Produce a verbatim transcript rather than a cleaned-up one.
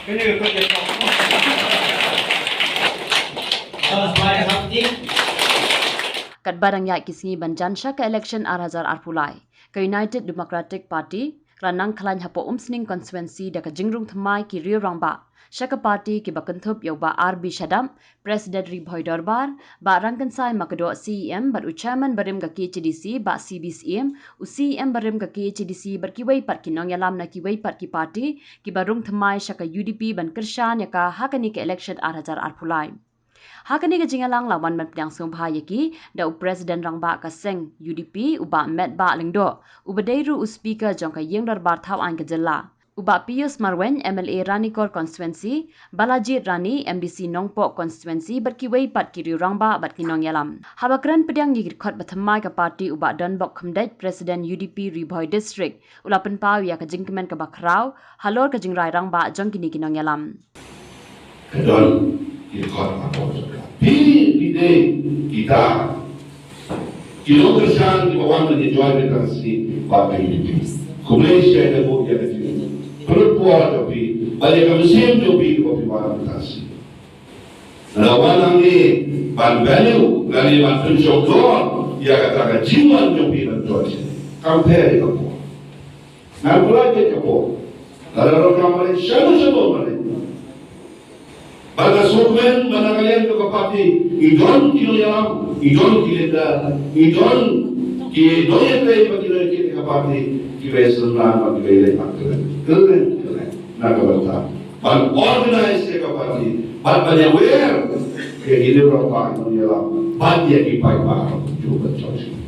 Katba dang ïaid ki sngi ban jan sha ka election ar hajar arphew lai, ka United Democratic Party ka la nang khlaiñ hapoh Umsning constituency da ka jingrung thymmai ki riew rangbah sha ka party kiba kynthup ïa u Bah R B Shadap, President Ri Bhoi Dorbar, Bah Rangkynsai Makdoh C E M bad u Chairman barim ka K H A D C, Bah C B Syiem, u C E M barim ka K H A D C bad kiwei pat ki nongïalam na kiwei pat ki party kiba rung thymmai sha ka U D P ban kyrshan ïa ka ha kane ka election ar hajar arphew lai. Ha kane ka jingïalang la wan ban pdiang sngewbha ïa ki da u President Rangbah ka seng U D P, u Bah Metbah Lyngdoh, uba dei ruh u Speaker jong ka Ïing Dorbar Thawaiñ ka jylla, u Bah Pius Marwein, M L A Ranikor Constituency, Balajied Rani, M D C Nongpoh Constituency, bad kiwei pat ki riew rangbah bad ki nongïalam. Haba kren pdiang ïa ki dkhot ba thymmai ka party, u Bah Donbok Khymdeit, President U D P Ri Bhoi District, u la pynpaw ïa ka jingkmen kaba khraw halor ka jingrai rangbah jong kine ki nongïalam. Ka don ki dkhot ba khraw. Phi, phi dei kita ki nongkyrshan kiba wan ban ïa join bynta ka sngi bad ka U D P. Khublei shibun ïa ka jingpynlut por jong phi bad ïa ka mynsiem jong phi kaba phi wan bynta ka sngi. Lada wan hangne ban value lane ban pynshongdor ïa kata ka jingwan jong phi ban join. Kam pher ïa ka por. Ngan pynlait ïa ka por. Lada donkam ban leit shano shano ban leit. Bad nga sngewkmen ba na ka liang jong ka party ngi don ki nongïalam, ngi don ki leader, ngi don ki nongïatrei bad ki nongïatrei ka party kiba ïasnohkti bad kiba ïaleh bad kren, kren, kren na ka bynta ban organize ïa ka party bad ban ïawer ïa ki nongïalam, nongïalam bad ïa ki paidbah jong ka party.